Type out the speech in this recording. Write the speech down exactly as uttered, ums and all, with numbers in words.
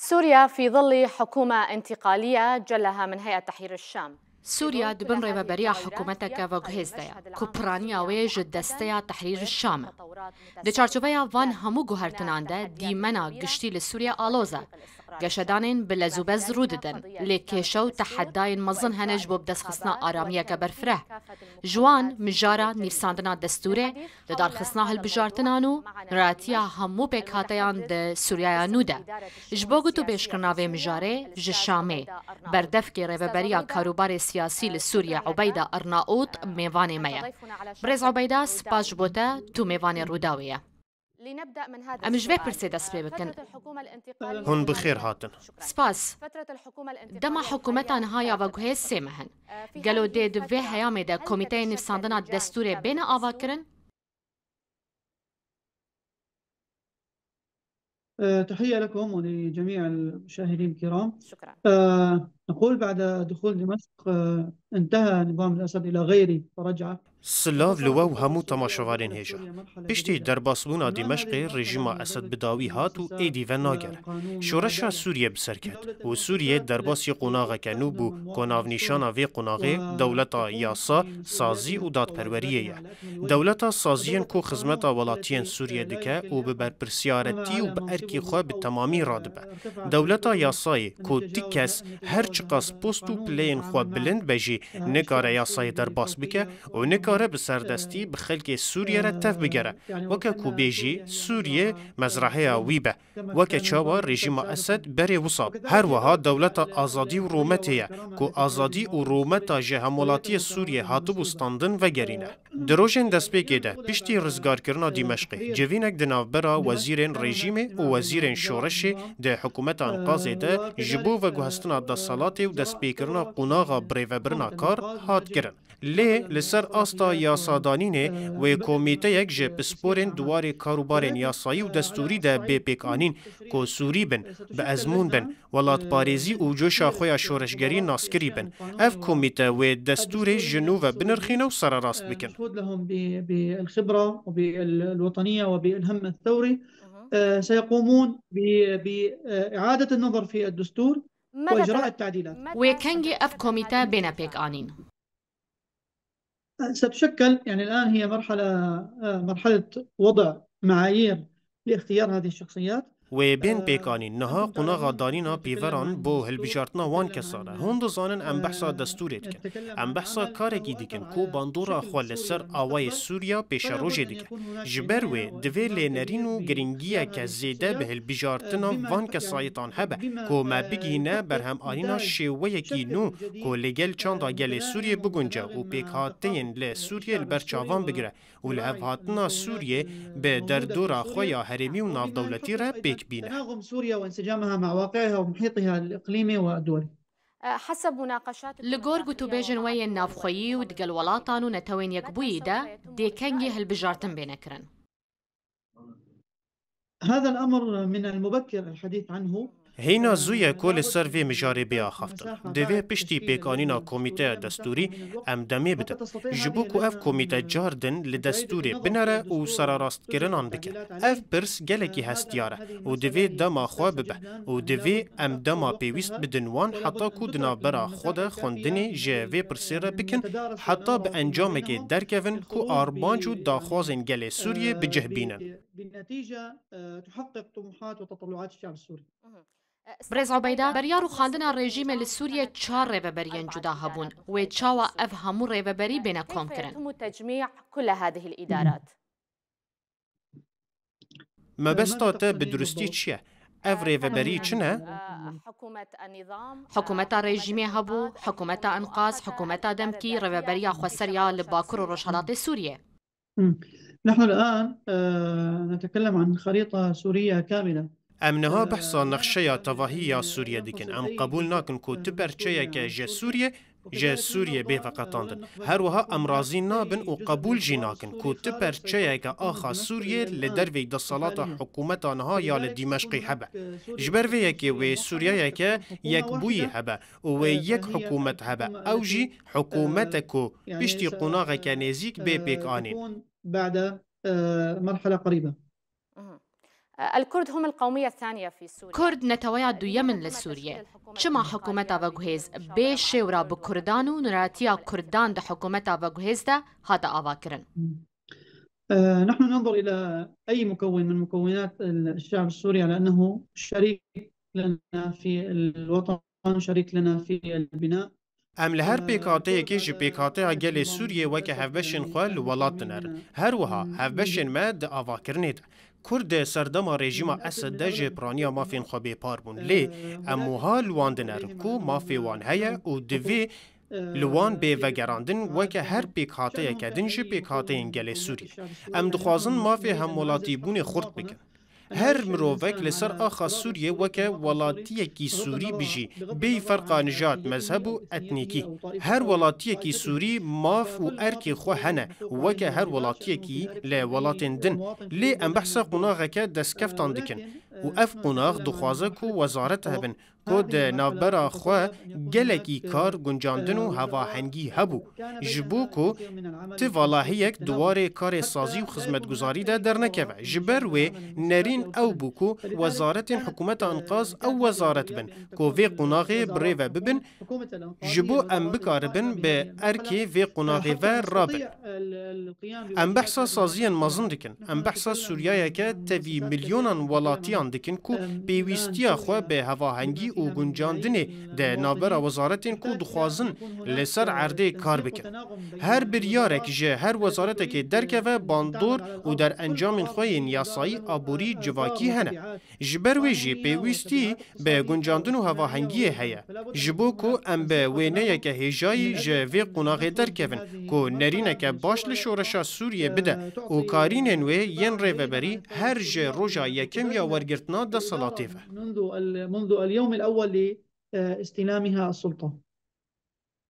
سوريا في ظل حكومة انتقالية جلها من هيئة تحرير الشام. Sûriye di bin rêveberiya hikûmeteke veguhêz de ye, ku piraniya wê ji Desteya Tehrîr Şam e. Di çarçoveya van hemû guhertinan de dîmena giştî li Sûriye aloz e. Geşedanên bi lez û bez rû didin, lê kêşe û tehedayên mezin hene ji bo bidestxistina aramiyeke berfireh. Ji wan mijara nivîsandina destûrê, lidarxistina hilbijartinan û niratiya hemû pêkhateyan di Sûriyaya nû de. Ji bo gotûbêjkirina vê mijarê ji Şamê, berdevkê rêveberiya karûbarê siyasî li Sûriye Ubeyda Arnaût mêvanê me ye. Birêz Ubeyda, spas ji bo te, tu mêvanê Rûdawê ye. Em ji vê pirsê dest pê bikin. Hûn bi xêr hatin. Spas. Dema hikûmeta niha ya veguhê sê meh in. Gelo dê di vê heyamê de komîteyên nivîsandina destûrê bêne avakirin? آه، تحية لكم ولجميع المشاهدين الكرام. آه، نقول بعد دخول دمشق، آه، انتهى نظام الأسد إلى غيره ورجع. Silav li we û hemû temaşevanên hêja. Piştî derbasbûna Dîmeşqê, rejîma Esed bi dawî hat û êdî ve nagere. Şoreşa Sûriye bi ser ket û Sûriye derbasî qonaxeke nû bû, ku navnîşana vê qonaxê dewleta yasa, sazî û dadperweriyê ye. Dewleta saziyên ku xizmeta welatiyên Sûriye dike û bi berpirsiyaretî û bi erkî xwe bi temamî radibe. Dewleta yasayê ku ti kes her çiqas post û pileyên xwe bilind be jî nikare yasayê derbas bike û nikare bi serdestî bi xelkê Sûriye re tev bigere. Weke ku bêjî Sûriye mezraheya wî be. Weke çawa rejîma Esed berê wisa be. Her wiha dewleta azadî û rûmetê ye, ku azadî û rûmeta ji hemwelatiyê Sûriyê hatibû standin vegerîne. Di rojên destpêkê de, piştî rizgarkirina Dîmeşqê, civînek di navbera wezîrên rejîmê û wezîrên şoreşê di hikûmeta Enqazê de ji bo veguhestina desthilatê û destpêkirina qonaxa birêvebirina kar hat kirin. Lê li ser asta yasadanînê wê komîteyek ji pisporên di warê karûbarên yasayî û destûrî de bê pêkanîn, ku Sûrî bin, bi ezmûn bin, welatparêzî û coşa xwe ya şoreşgerî naskirî bin. Ev komîte wê destûrê ji nû ve binirxîne û sererast bikin. مشهود لهم ب-، بالخبرة وبالوطنية وبالهم الثوري. آه، سيقومون ب-، بإعادة النظر في الدستور وإجراء التعديلات. Wê kengî ev komîte bêne pêkanîn? ستشكل، يعني الآن هي مرحلة، آه، مرحلة وضع معايير لاختيار هذه الشخصيات. Wê bên pêkanîn, niha qonaxa danîna pîveran bo hilbijartina wan kesan e. Hûn dizanin em behsa destûrê dikin. Em behsa karekî dikin ku bandora xwe li ser awayê Sûriya pêşerojê dike. Ji ber wê divê lênerîn û giringiyeke zêde bi hilbijartina van kesayetan hebe ku me bigihîne berhemanîna şêweyekî nû ku li gel çanda gelê Sûriyê bigunce û pêkhateyên li Sûriyê li ber çavan bigire û lihevhatina Sûriyê bi derdora xwe ya herêmî û navdewletî re pêk bîne. تناغم سوريا وانسجامها مع واقعها ومحيطها الإقليمي والدولي. Li gor gotûbêjên we yên navxweyî û digel welatan û netewên yekbûyî de dê kengî hilbijartin bêne kirin? هذا الأمر من المبكر الحديث عنه. Hîna zû ye ku li ser vê mijarê bê axaftin. Divê piştî pêkanîna komîteya destûrî em demê bidin. Ji bo ku ev komîte car din li destûrê binere û sererastkirinan bike. Ev pirs gelekî hestiyar e û divê dema xwe bibe û divê em dema pêwîst bidin wan heta ku di navbera xwe de xwendinê ji vê pirsê re bikin, heta bi encamekê derkevin ku armanc û daxwazên gelê Sûriyê bi cih bînin. بنتيجة، آه، تحقق طموحات وتطلعات الشعب السوري. Birêz Ubeyda, beriya rûxandina rejîmê li Sûriyê çar rêveberiyên cuda hebûn. Wê çawa ev hemû rêveberî bêne komkirin? كيف يتم تجميع كل هذه الإدارات؟ Mebesta te bi durustî çi ye? Ev rêveberî çi ne? Hikûmeta rejîmê hebû, hikûmeta enqaz, hikûmeta demkî, rêveberiya xweser ya li Bakur û Rojhelatê Sûriyê. مم. نحن الآن، آه، نتكلم عن خريطة سورية كاملة. Em niha behsa nexşeya tevahî ya Sûriyê dikin. Em qebûl nakin ku tu perçeyeke ji Sûriyê, ji Sûriyê bê veqetandin. Her wiha em razî nabin û qebûl jî nakin ku tu perçeyeke axa Sûriyê li dervê desthilata hikûmeta niha ya li Dîmeşqê hebe. Ji ber vê yekê wê Sûriyeyeke yekbûyî hebe û wê yek hikûmet hebe. Ew jî hikûmetek ku piştî qonaxeke nêzîk bê pêkanîn. بعد، آه، مرحلة قريبة. الكرد هم القومية الثانية في سوريا. Kurd neteweya duyem in li Sûriyê. Çima hikûmeta veguhêz bê şêwra bi Kurdan û nûneratiya Kurdan di hikûmeta veguhêz de hate avakirin? آه، نحن ننظر إلى أي مكون من مكونات الشعب السوري على أنه شريك لنا في الوطن، شريك لنا في البناء. Em li her pêkhateyekê ji pêkhateya gelê Sûriyê weke hevbeşên xwe li welat dinerin. Her wiha hevbeşên me di avakirinê de. Kurd di serdema rejîma Esed de ji piraniya mafên xwe bêpar bûn. Lê em wiha li wan dinerin ku mafê wan heye û divê li wan bê vegerandin weke her pêkhateyeke din ji pêkhateyên gelê Sûriyê. Em dixwazin mafê hemwelatîbûnê xurt bikin. Her mirovek li ser axa Sûriyê weke welatiyekî Sûrî bijî, bêyî ferqa nijad, mezheb û etnîkî. Her welatiyekî Sûrî maf û erkê xwe hene, weke her welatiyekî li welatên din. Lê em behsa qonaxeke destkeftan dikin û ev qonax dixwaze ku wezaret hebin, ku di navbera xwe gelekî kar, guncandin û hevahengî hebû. Ji bo ku ti valahiyek di warê karê sazî û xizmetguzarî de dernekeve. Ji ber wê nerîn ew bû ku wezaretên hikûmeta inqaz ew wezaret bin ku vê qonaxê bi rê ve bibin, ji bo em bikaribin bi erkê vê qonaxê ve rabin. Em behsa saziyên mezin dikin. Em behsa Sûriyayeke tevî milyonan welatiyan dikin ku pêwîstiya xwe bi hevahengî û guncandinê di navbera wezaretên ku dixwazin li ser erdê kar bikin. Her biryarek ji her wezaretekê derkeve bandor û derencamên xwe yên yasayî, aborî, civakî hene. Ji ber wê jî pêwîstî bi guncandin û hevahengiyê heye. Ji bo ku em bi wêneyeke hêjayî ji vê qonaxê derkevin, ku nerîneke baş li şoreşa Sûriyê bide û karînên wê yên rêveberî her ji roja yekem ya wergirtina deselatê ve. منذ ال- منذ اليوم الأول لاستلامها السلطة.